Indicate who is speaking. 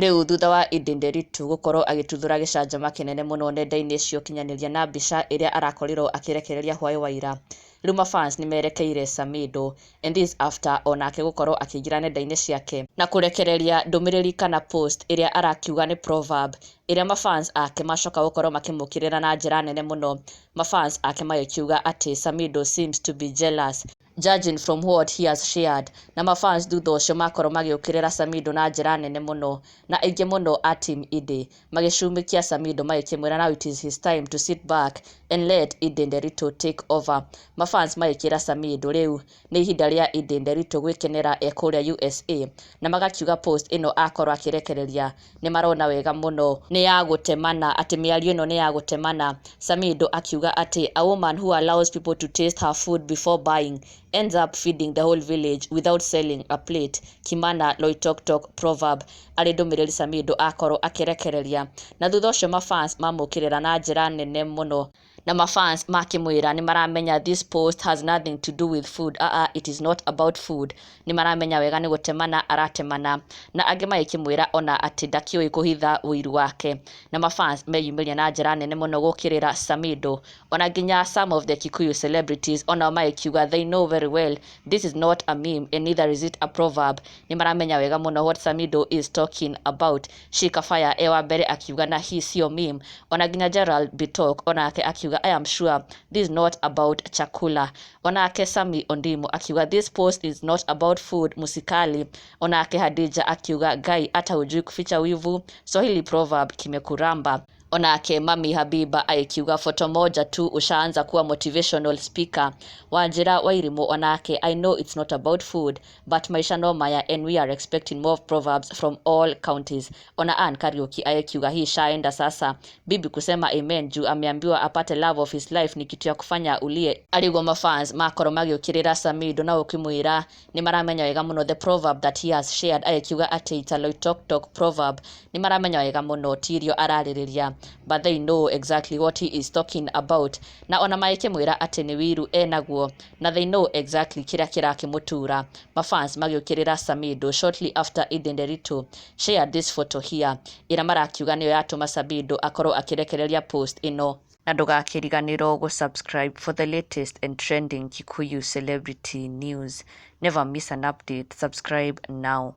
Speaker 1: Rĩu thutha wa Edday Nderitu gũkorwo agĩtuthũra gĩcanjama kĩnene mũno nenda-inĩ cia ũkinyanĩria na mbica ĩrĩa arakorirwo akĩrekereria hwaĩ wa ira, rĩu mafans nĩmerekeire Samido, and this after onake gũkorwo akĩingĩra nenda-inĩ ciake na kũrekereria ndũmĩrĩri kana post ĩrĩa arakiuga nĩ proverb ĩrĩa mafans ake macoka gũkorwo makĩmũkĩrĩra na njĩra nene mũno. Mafans ake magĩkiuga atĩ Samido seems to be jealous, judging from what he has shared. Na mafans thutha ũcio makorwo magĩũkĩrĩra Samido na njĩra nene mũno, na aingĩ mũno a team Edday magĩcumikia Samido magĩkĩmwĩra now it is his time to sit back and let Edday Nderitu take over. Mafans magĩkĩra Samido rĩu nĩ ihinda rĩa Edday Nderitu gwĩkenera e kũrĩa USA, na magakiuga post ĩno akorwo akĩrekereria nĩ marona wega mũno nĩ ya gũtemana, atĩ mĩario ĩno nĩ ya gũtemana. Samido akiuga atĩ a woman who allows people to taste her food before buying ends up feeding the whole village without selling a plate, Kimana Loitoktok proverb, arĩ ndũmĩrĩri Samido akorwo akĩrekereria. Na thutha ũcio mafans mamũkĩrĩra na njĩra nene mũno, na mafans makĩmwĩra nĩ maramenya this post has nothing to do with food, it is not about food, nĩ maramenya wega nĩ gũtemana aratemana, na angĩ magĩkĩmwĩra ona atĩ ndakĩũĩ kũhitha ũiru wake. Na mafans meyumĩria na njĩra nene mũno gũkĩrĩra Samido, ona nginya some of the Kikuyu celebrities onao magĩkiuga they know very well this is not a meme and neither is it a proverb, nĩ maramenya wega mũno what Samido is talking about. Shika Fire e wa mbere akiuga na hii sio meme. Ona nginya Gerald Bitok onake akiuga, "I am sure this is not about chakula." Onake Sami Ondimo akiuga, "This post is not about food, musikali." Onake Hadija akiuga, "Ngai, hata hujui kuficha wivu, Swahili proverb kimekuramba." Onake Mami Habiba aikiuga, "Foto moja tu ushaanza kuwa motivational speaker." Wanjira Wairimu onake, "I know it's not about food, but maisha no maya and we are expecting more proverbs from all counties." Ona Ann Kariuki aikiuga, "Hii shaenda sasa, bibi kusema amen juu ameambiwa apate love of his life ni kitu ya kufanya ulie." Ariguo mafans makorwo magiukirira Samido na ukimwira ni maramenya wega muno the proverb that he has shared, agĩkiuga atĩ it's a Loitoktok proverb, ni maramenya wega muno ti irio ararĩrĩria, but they know exactly what he is talking about. Na ona magĩkĩmwĩra atĩ nĩ wiru enaguo, na they know exactly kĩrĩa kĩrakĩmũtura. Mafans magĩũkĩrĩra Samido shortly after Edday Nderitu shared this photo here, ĩrĩa marakiuga nĩyo yatũma Samido akorwo akĩrekereria post ĩno. Na ndũgakĩriganĩrwo gũ-subscribe for the latest and trending Kikuyu celebrity news. Never miss an update. Subscribe now.